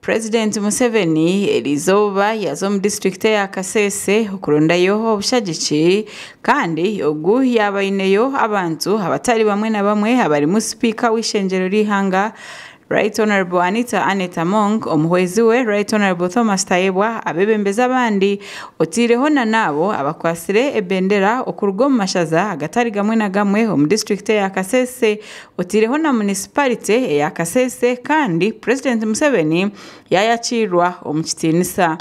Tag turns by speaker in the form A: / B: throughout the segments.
A: Purezidenti Museveni eriizooba yaaza omu disiturikiti eya Kasese okurondayo obushagiki kandi ogu yaaba aineyo abantu abatari bamwe na bamwe abarimu sipiika w'eishengyero ry'eihanga Right Honourable Anita Annet Among, omuhwezi we Right Honourable Thomas Tayebwa, abeebembezi abandi otaireho na n'abo abakwatsire ebendera okuruga omu mashaza agatari gamwe na gamwe omu disiturikiti eya Kasese otaireho na munisiparite eya Kasese kandi Purezidenti Museveni yaayakiirwa omu kitiinisa.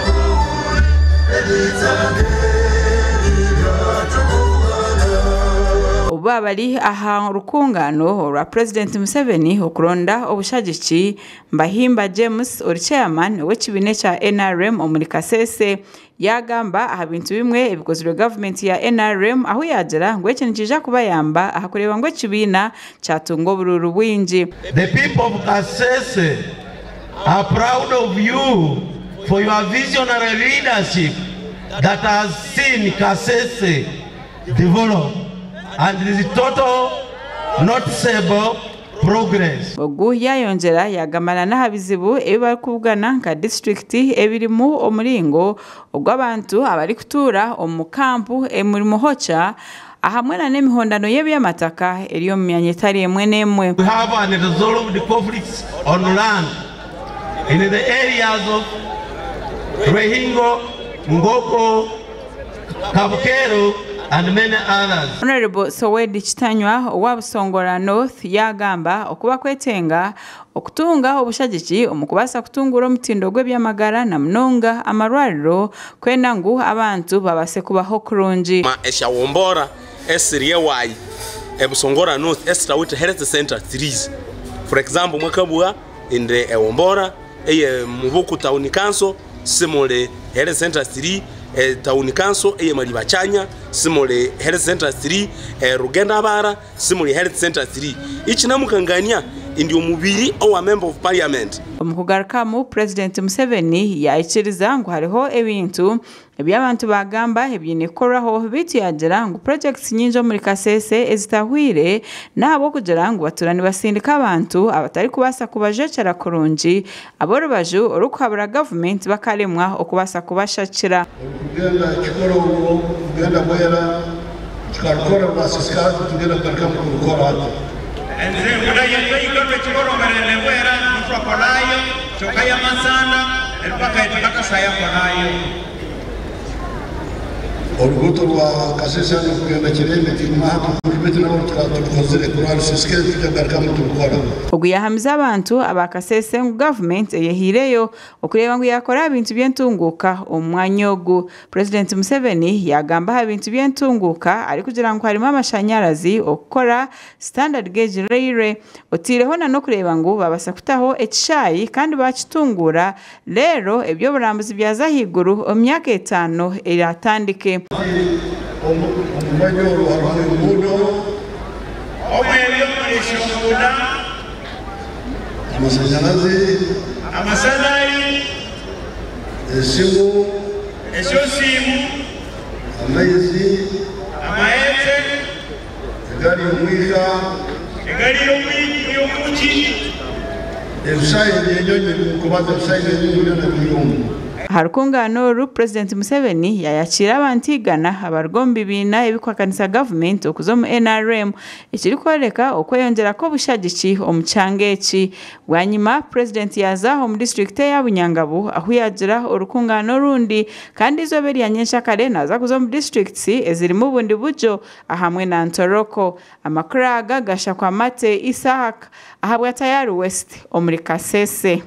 A: Obu baaba bari aha rukungaano orwa Purezidenti Museveni okuronda obushagiki, Mbahimba James ori chairman w'ekibiina ekya NRM omuri Kasese yaagamba aha bintu bimwe ebikozirwe gavumenti ya NRM ahu yaagira ngu eki nikiija kubayamba aha kureeba ngu ekibiina kyatunga oburuuru bwingi.
B: The people of Kasese are proud of you for your visionary leadership that has seen Kasese develop and the total noticeable progress.
A: Ogu yaayongyera yaagamba n'aha bizibu ebi barikubugana nka disiturikiti ebirimu omuringo ogw'abantu abarikutuura omu kampu omuri Muhokya ahamwe n'emihondano y'eby'amataka eri omu myanya etari emwe n'emwe.
B: We have unresolved conflicts on land in the areas of Rwehingo, Ngoko, Kabukero and many others.
A: Honorable Sowedi Kitanywa owa Busongora North yaagamba okuba kwetenga okutunga obushagiki omu kubaasa kutunguura omutindo gw'eby'amagara na munonga amarwariro kwenda ngu abantu babaase kubaho kurungi.
C: Esyawombora esiri ewayi ebusongora North esithawithe health center 3. For example, mwakabugha indi ewombora eye Mubuku Town Council simuli health center 3, e Town Council eye Malibachanya simuli health center 3, e Rugendabara simuli health center 3. Ikinamukangania indi omubiri owa member of parliament.
A: Omu kugarukamu, Purezidenti Museveni yaikiriza ngu hariho ebintu ebi abantu bagamba ebiine kukorwaho beitu yaagira ngu purojekiti nyingi omuri Kasese ezitahwire n'ahabw'okugira ngu batuura nibasindika abantu abatarikubaasa kubajwekyera kurungi ab'orubaju orurikuhabura gavumenti bakaremwa okubaasa kubashakira.
D: Orikugenda Kikorongo kugenda Bwera tukarukora rwasisika titugenda kugarukamu kurukora hati.
E: Enguudo yaitu ekikoromerere Bwera nitwakorayo kyonka y'amasanda eripaka tukakashayakorayo.
D: Oruguuto rwa Kasese hanu kugenda Kirembe beitu nabwo turukozire kurwarusisika tujya turukora.
A: Ogu yaahamiza abantu aba Kasese ngu gavumenti eyehiireyo okureeba ngu yaakora aha bintu by'entunguuka omu mwanya ogu. Purezidenti Museveni yaagamba aha bintu by'entunguuka arikugira ngu harimu amashanyarazi, okukora Standard Gauge Railway, otaireho n'okureeba ngu babaasa kutaho ekishaayi kandi bakitunguura reero eby'oburambuzi byaza ahaiguru omu myaka 5 eratandike.
D: Omu mwanya oru hariho enguudo, amashanyarazi, esimu, amaizi, egaari y'omwika, ebishaayi by'enyonyi, kubanza ebishaayi by'enyonyi byona biri omu.
A: Aha rukungaano oru, Purezidenti Museveni yaayakiira abantu 100 abaruga omu bibiina ebirikuhakanisa gavumenti okuza omu NRM ekirikworeka okweyongyera kw'obushagiki omu kyanga eki. Bwanyima, Purezidenti yaaza omu disiturikiti eya Bunyangabu ahu yaagira orukungaano orundi kandi eizooba erya nyenkyakare naaza kuza omu disiturikiti ezirimu Bundi Bujo ahamwe na Ntoroko. Amakuru aga gashakwa Mate Isaac ahabwa Tayari West omuri Kasese.